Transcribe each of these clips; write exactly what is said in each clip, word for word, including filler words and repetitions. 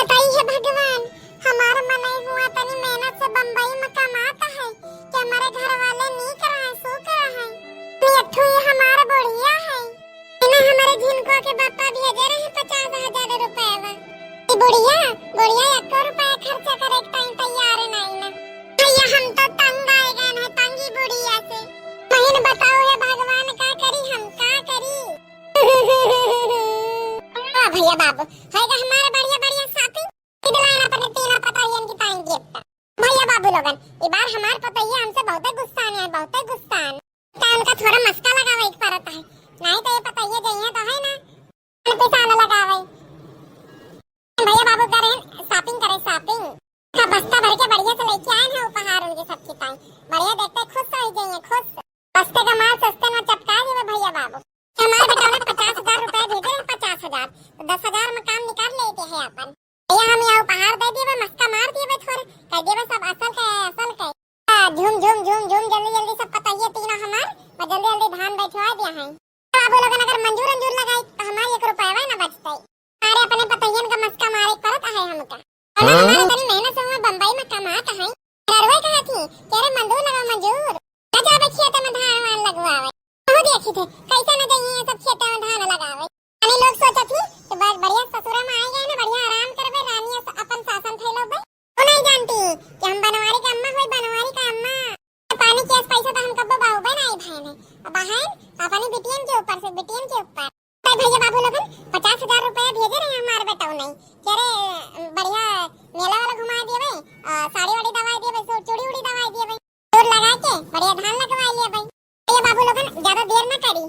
कही है भगवान, हमार मनई हुआ तनी मेहनत से बम्बई में कमात है कि हमारे घर वाले नीक रहे, सुख रहे। एक ठो ये हमार बुढ़िया है, इन्हें हमारे झिनकुआ के बापा भेजे रहे पचास हजार रुपया। ई बुढ़िया, बुढ़िया एको रुपया खर्चा करे के ताईं तैयार नहीं ना। भैया हम तो तंग आए गए हैं तंगी बुढ़िया से। बहिन बताओ हे भगवान का करी हम, का करी? वाह भैया बाबू, है का हमार बढ़िया बढ़िया shopping? दिलाए अपने तीना पतोहियन की ताईं gift। भैया बाबू लोगन, ई बार हमार पतोहिया हमसे बहुते गुस्सान है, बहुते गुस्सान। तो उनका थोड़ा मस्का लगावे के पड़त है, नहीं तो ये पतोहिया जइहे तो है ना, पिसान लगावे। भैया बाबू करे shopping करे shopping। का बस्ता भर के बढ़िया से लेके आए हैं उपहार उनके सबके ताईं। बढ़िया देखते खुश हो जाइए, खुश। बस्ते का माल सस्ते में चटका दिए भैया बाबू। हमारे बेटा ने पचास हजार रुपया भेजे हैं, पचास हजार। तो दस हजार में काम निकाल लेते हैं अपन। भैया हम यहाँ उपहार दे दिए, मस्का मार दिए थोड़े, कह दिए सब असल के है, असल के। आ, झूम, झूम, झूम, झूम, जल्दी, जल्दी सब पतोहिया तीना हमार, मैं जल्दी, जल्दी धान बैठवा दिया है। बाबू लोगन अगर मंजूर, अंजूर लगाई, तो हमार एक रुपया ना बचते। अरे अपने पतोहियन का मस्का मारे के पड़त है हमका। और ना हाँ? हमारे तनी मेहनत से हुआ बम्बई में कमात है। ररुआ कहा थी, कि अरे मंजूर लगाओ, मंजूर। ना जावे खेते में धान वान लगवावे। बहुत देखी थे, कैसे न जाइए ये सब खेते में धान लगावे। यानी लोग सोचत ही कि बड़-, बढ़िया ससुरा में आए गए ना, बढ़िया आराम करबे, रानी अस-, अपन शासन फैलौबे। वो नहीं जानती कि हम बनवारी का अम्मा होई, बनवारी का अम्मा। पानी के पैसा तो हम कब्बो बाबूबे नहीं भाई ने। अब बहन, अपनी बिटियन के ऊपर से, बिटियन के ऊपर। तो भैया बाबू लोगन पचास हजार रुपया भेजे रहे हमारे बेटऊ नहीं। कह रहे, बढ़िया मेला वाला घुमा दिए भाई, आ, साड़ी वाड़ी दवाई दिए भाई, सो-, चूड़ी उड़ी दवाई दिए भाई। जोर लगा के बढ़िया धान लगवा लिए भाई। भैया बाबू लोगन ज्यादा देर ना करी,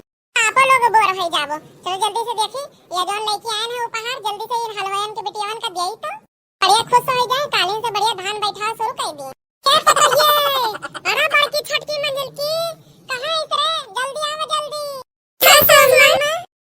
आपो लोग बोर हो जाबो। चलो जल्दी से देखी, ये जौन लेके आए हैं उपहार, जल्दी से इन हलवाइन के बिटियावन का दियाई तो बढ़िया खुश हो जाए, कालीन से बढ़िया धान बैठा शुरू कर दिए। क्या पता ये? अरे बड़की छोटकी मंजिल की, कहाँ है रे? जल्दी आवा जल्दी। सासू अम्मा,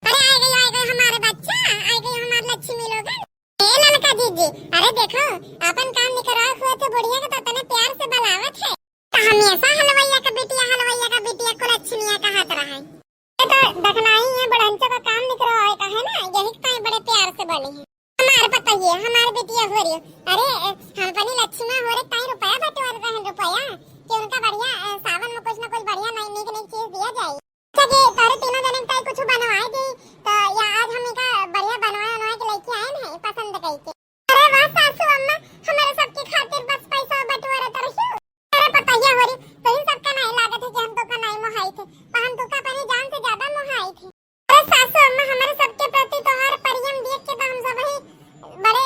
अरे आ गई, आ गई हमारे बच्चा, आ गई हमारे लक्ष्मी लोगन। ए ललका जीजी, अरे देखो, अपन काम निकरवा हुए तो बुढ़िया के तो तने प्यार से बुलावत है। तो हमेशा हलवैया का बिटिया, हलवैया का बिटिया कुलच्छिनिया कहत रहे। ये तो दखनाई है, बुढ़ंचो का काम निकरवावे का है ना, यही के ताईं बड़े प्यार से बोली है। हमार पतोहिया, हमार बिटिया हो रही। अरे, हम अपनी लक्ष्मी हो रही, ताईं रुपया बटोर रहे हैं, रुपया, कि उनका बढ़िया, अ, सावन में कुछ ना कुछ बढ़िया नई, नीक, नीक चीज दिया जाए। अच्छा कि तोहरे तीनों जने के ताईं कुछ बनवाए दी, तो या आज हम इनका बढ़िया बनवाए, बनवाए के लेके आए हैं, पसंद करके। अरे वाह सासू अम्मा, हमारे सबके खातिर बस पैसा बटोरत रहियो। अरे पतोहिया हो रही, तोही सबका नहीं लागत है कि हम तोका नहीं मोहाई थे, पर हम तोका अपनी जान से ज्यादा मोहाई थे। अरे सासू अम्मा, हमारे सबके प्रति तोहार प्रेम देख के तो हम सब ही बड़े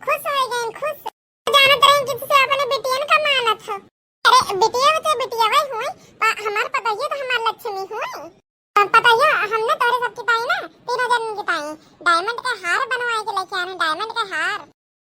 खुश हो गए, खुश। जानत रहे कि तुझसे अपने बिटियन का मानत हो। अरे बिटिया तो बिटिया वही हुई, पर हमार पतोहिया तो हमार लक्ष्मी हुई। पतोहिया, हमने तोहरे सबके ताईं ना, तीनों जन के ताईं diamond के हार बनवाए के लेके आए हैं, diamond के हार।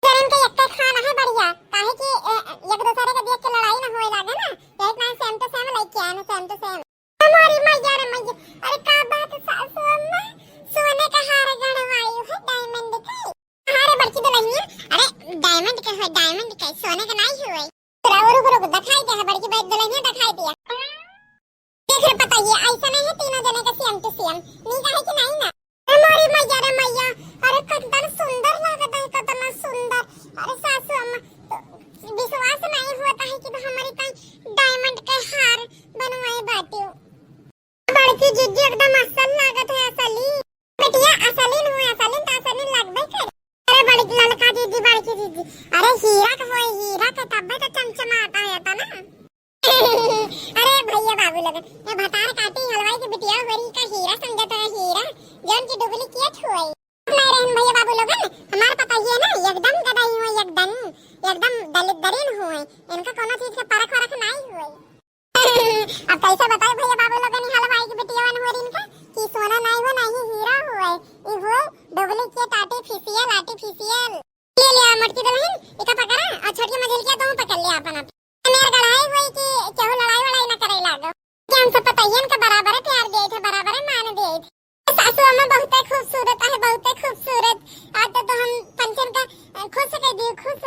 जन के एक खाना है बढ़िया, काहे कि, ए, एक दूसरे के देख के लड़ाई ना होए लागे ना, यही इतना same to same लेके आए हैं, same to same। हमारी मैया रे मैया, अरे का बात है सासू अम्मा, सोने का हार गढ़वाई है diamond के। अरे बड़की दुल्हनिया, अरे diamond के है, diamond के, सोने के नहीं हुए। रुक, रुक, रुक, दिखाई दे है बड़की दुल्हनिया, दिखाई दिया। देख रे पतोहिया, ऐसा नहीं है तीनों जने के same to same। नीक है कि नहीं ना? अरे मोरी मैया रे मैया, अरे कितना सुंदर लागत है, कितना सुंदर। अरे सासू अम्मा, तो विश्वास नहीं होता है कि हमारी ताईं diamond के हार बनवाए बाटियो। बड़की जीजी एकदम असल लागत है, असली। बिटिया असली न हुए, असली तो असली लगबे करे। अरे बड़की ललका जीजी, बड़की जीजी, अरे हीरा के होए, हीरा के तब्बे तो चमचमाता है, था ना। अरे भैया बाबू लोगन, ये भतार काटी हलवाई के बिटिया हो रही का हीरा समझत है, हीरा, जौन की duplicate हुए। नहीं रहन भैया बाबू लोगन, हमार पतोहिया ना एकदम गदाई हुए, एकदम, एकदम दलिद्दरीन हुए, इनका कोनो चीज के परख वरख नहीं हुए। अब कैसे बताए भैया बाबू लोगन, हलवाई के बिटिया हो रही इनका कि सोना नहीं हो, नहीं हीरा हुए, ई हुए duplicate, artificial, artificial। ले लिया मोटकी दुल्हन, इका पकड़ा और छोटकी मझिलकिया तुम पकड़ लिया अपन अपन। मेर गढ़ाई हुई कि केहू लड़ाई वड़ाई ना करे लागो। कि हम सब पतोहियन का बराबर प्यार दिए थे, बराबर मान दिए थे। सासू अम्मा बहुते खूबसूरत है, बहुते खूबसूरत। आज तो, तो हम पंचन का, अ, खुश कर दियो, खुश।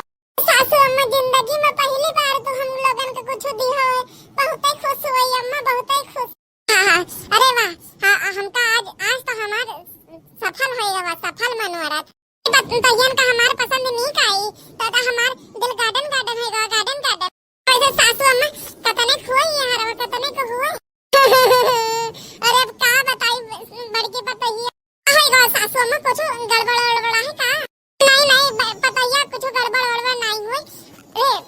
सासू अम्मा जिंदगी में पहली बार तो हम लोगन के कुछ दिया है, बहुते खुश हुई अम्मा, बहुते खुश। हाँ, हाँ, अरे वाह, हाँ, हमका आज, आज तो हमार सफल होएगा, सफल मनोरथ। पत-, पतोहियन का हमार पसंद नीक आई, तो, तो हमार दिल garden garden होइगा, garden garden। वैसे सासू अम्मा, कतने क हुए ये हरवा, कतने क हुए? अरे अब का बताई बड़की पतोहिया। होइगा सासू अम्मा, कुछ गड़बड़ वड़बड़ है का? नहीं, नहीं, ब-, पतोहिया, कुछ गड़बड़ वड़बड़ नहीं हुई। ए,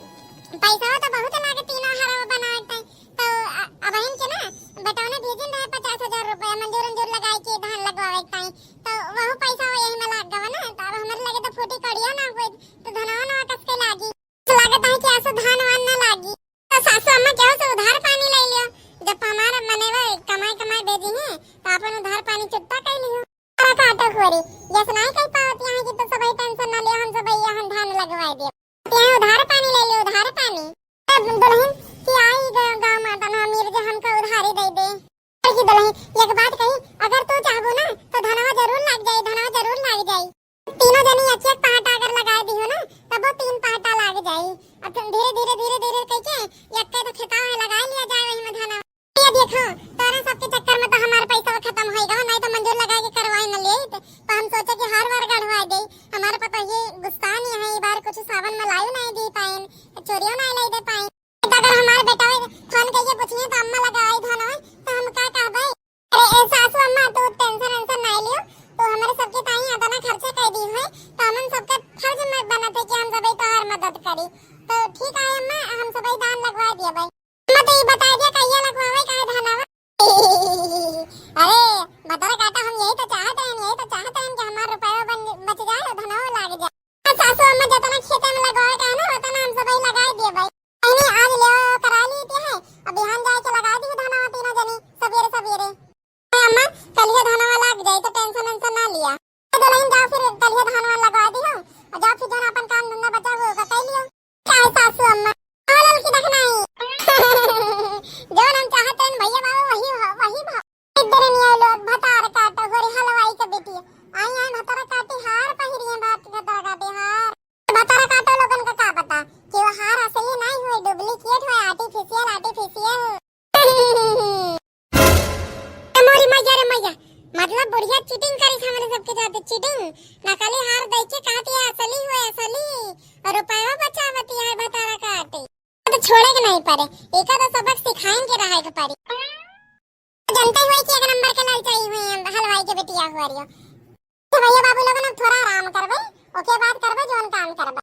पैसा तो बहुत लागे तीनों हरवा बनावे ताई। तो अ-, अबहिन के ना, बेटौने भेजिन रहे पचास हजार रुपया मंजूर उंजूर लगाए के धान लगवावे ताई। तो वहू पैसा वो यही में लाग गवा ना, तो अब हमरे लगे तो फूटी कड़िया ना हुई, तो धनवा नवा कस के लागी। लागत है कि आसो धान वान ना लागी। तो सासू अम्मा केहू से उधार पानी ले लियो। जब हमारा मनेवा कमाई कमाई भेजी है, तो अपन उधार पानी चुट्टा कर लियो। अरे काटो खोरी, यस नाई कह पावत यहाँ कि तो सबही tension ना लियो, हम सबही यहाँ धान लगवाए दियो। यहाँ उधार पानी ले लियो, उधार पानी। तब दुल्हन कि आई गयो गाँव माता ना अमीर जो हमका उधारी दे दे। की दुल्हन, एक बात कही, अगर तू चाहबू ना, तो धनवा जरूर लाग जाई, धनवा जरूर लाग जाई। तीनों जनी एक एक पहाटा अगर लगा दी हो ना, तब वो तीन पहाटा लाग जाई। अब तुम धीरे, धीरे, धीरे, धीरे कह के एक के तो खेतावा में लगा लिया जाए, वही में धनवा। ये देखो, तोरा सबके चक्कर में तो हमार पैसा खत्म होई गवा, नहीं तो मंजूर लगा के करवाई न लेत। तो हम सोचे कि हार वार गढ़वा दे। हमारे पता ये गुस्सा नहीं है, ये बार कुछ सावन में लायु नहीं दे पाइन, चोरियो नहीं ले दे पाइन। तो अगर हमार बेटा फोन कइके पूछिए तो अम्मा लगाई धन होए, तो हम का कहबे? अरे ए सासू अम्मा, तू tension वेंशन नाई लियो, तो हमरे सबके ताई अतना खर्चा कर दी है, तो हमन सबका फर्ज में बनत है कि हम सबई तोहार मदद करी। तो ठीक है अम्मा, हम सबई धान लगवा दिया भाई। अम्मा तो ये बता दिया कहिया लगवावे का है धानवा? अरे भतरा काटा, हम यही तो चाहत रहन, यही तो चाहत रहन कि हमार रुपया बन, बच जाए और धनवा लाग जाए। सासू अम्मा जतना खेते में लगावे का है ना, उतना हम सबई लगाई दिए भाई। अइनी आज ले करा ली थी है, अब बिहान जाए के लगा दी धनवा तीनों जनी सबेरे सबेरे। ए अम्मा, कलिया धनवा लाग जाई तो tension वेंशन ना लिया। ए दुल्हन जाओ फिर कलिया धनवा लगा दी हो, और जाओ फिर जौन अपन काम धंधा बचा हुआ होगा कर लियो। क्या है सासू अम्मा? हाँ ललकी देखना है। जौन हम चाहते हैं भैया बाबू वही हो, वही भा। इधर नहीं आए लोग, भतार काटो, गोरी हलवाई के बेटी। आई हैं भतार काटी हार पहिरी हैं, बात भतार काटी हार। भतार काटो लोगन का का पता कि वो हार असली नहीं हुए, duplicate हुए, artificial, artificial। ए मोरी मैया रे मैया, मतलब बुढ़िया cheating करी हमरे सबके साथ, cheating। नकली हार दे के कहती है असली हुए, असली। और रुपया बचावती है भतार काटी। तो छोड़े के नहीं पड़े, एका तो सबक सिखाइन के रहे के पड़ी। जनते हुए कि एक नंबर के ललचाई हुई हैं हलवाई के बिटिया हुआ रियो। तो भैया बाबू लोगन अब थोड़ा आराम करबे, ओके बाद करबे जौन काम करबे।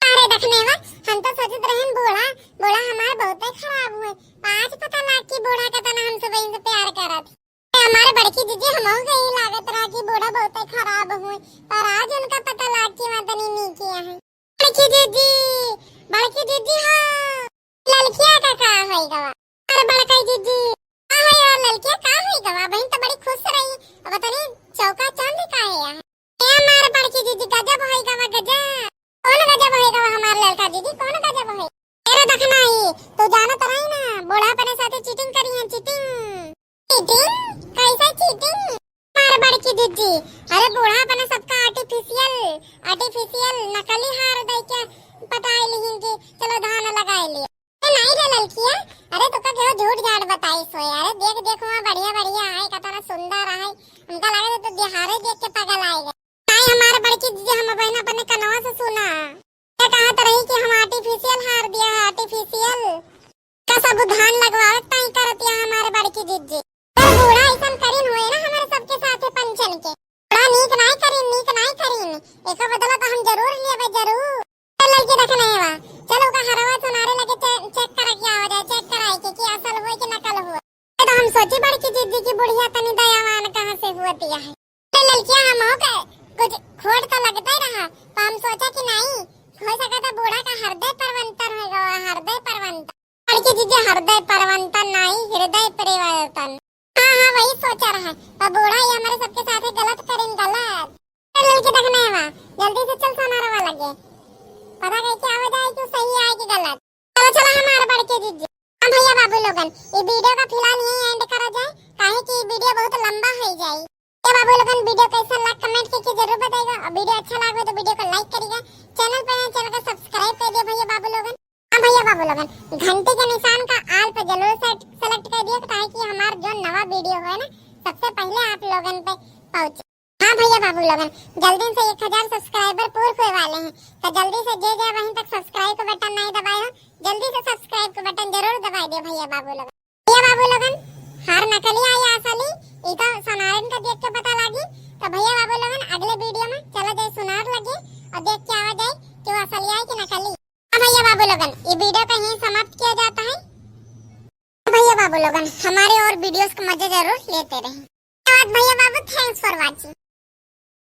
अरे दखनेवा, हम तो सोचत रहन बूढ़ा, बूढ़ा हमार बहुते खराब हुए। आज पता लाग कि बूढ़ा का तना हम सब इनसे प्यार करत। हमारे बड़की दीदी हमहू के ही लागत रहा कि बूढ़ा बहुते खराब हुए, पर आज उनका पता लाग कि वहाँ तनी नीक है। बड़की दीदी, बड़की दीदी हो। ललकिया का का होई गवा? अरे बड़की दीदी, का होई और ललकिया का होई गवा? बहिन तो बड़ी खुश रही। अब तनी चौका चंद का है यहाँ। ए हमार बड़की दीदी गजब होई गवा गजब। कौन गजब होई गवा हमार ललका दीदी, कौन गजब होई? तेरा दखना ही, तू जानत रही ना, बूढ़ा अपने साथे cheating करी है, cheating। Cheating? कैसे cheating? मार बड़की दीदी, अरे बूढ़ा अपने सबका artificial, artificial नकली हार दे के पटाए लिहिन कि चलो धान लगाए लिए। ए नहीं रे ललकिया, अरे तो का केहू झूठ झाठ बताई सोए, अरे देख देख वहाँ बढ़िया बढ़िया है, कितना सुंदर है, हमका लगे तो बिहारे देख के पागल आए गए। नहीं हमार बड़की दीदी, हम बहन अपने कनवा से सुना। ये कहत रही कि हम artificial हार दिया है, artificial। का सब धान लगवावत ताई करत या हमार बड़की दीदी। तो बूढ़ा ऐसन करिन हुए ना हमारे सबके साथे पंचन के। बड़ा नीक नाई करिन, नीक नाई करिन। एको बदला तो हम जरूर लेबे, जरूर। ए ललकी दखनेवा, चलो का हरवा सुनारे लगे चे-, check करा के आवा जाए, check कराए के कि असल हुए कि नकल हुए। तो हम सोची बड़की दीदी की बुढ़िया तनी दयावान कहाँ से हुआ दिया है। तो ललकिया हमहू के कुछ खोट तो लगते रहा, तो हम सोचा कि नहीं, हो सका तो बूढ़ा का हृदय परवंतर हो गवा, हृदय परवंतर। बड़की दीदी हृदय परवंतर नहीं, हृदय परिवर्तन। हाँ, हाँ, वही सोचा रहा। तो बूढ़ा ये हमारे सबके साथ गलत करें, गलत। तो ललकी दखनेवा, जल्दी से चल सोनारवा लगे। पता कह के आवे जाए कि सही आए कि गलत। चलो, चलो, हमारे बड़के जीजी। हाँ भैया बाबू लोगन, ये video का फिलहाल यहीं end करा जाए, काहे कि ये video बहुत लंबा हो जाए। ये बाबू लोगन, video कैसा लग comment करके जरूर बताइएगा, और video अच्छा लगे तो video को like करिएगा, channel पर नए, channel को subscribe कर दिया भैया बाबू लोगन। हाँ भैया बाबू लोगन, घंटी के निशान का all पे जरूर से select कर दिया, ताकि हमारा जो नवा video है ना, सबसे पहले आप लोगन पे पहुँचे। हाँ भैया बाबू लोगन, जल्दी से एक हजार subscriber पूर होए वाले हैं, तो जल्दी से जे जे अबहीं तक subscribe के button नहीं दबाए हो, जल्दी से subscribe के button जरूर दबाए दे भैया बाबू लोगन। भैया बाबू लोगन, हर नकली आई असली, ई तो सोनारिन का देख के पता लागी। तो भैया बाबू लोगन, अगले video में चला जाए सोनार लगे और देख के आवा जाए कि वो असली आई कि नकली। हाँ भैया बाबू लोगन, ये video का यहीं समाप्त किया जाता है। भैया बाबू लोगन, हमारे और videos का मजा जरूर लेते रहें। धन्यवाद भैया बाबू, thanks for watching।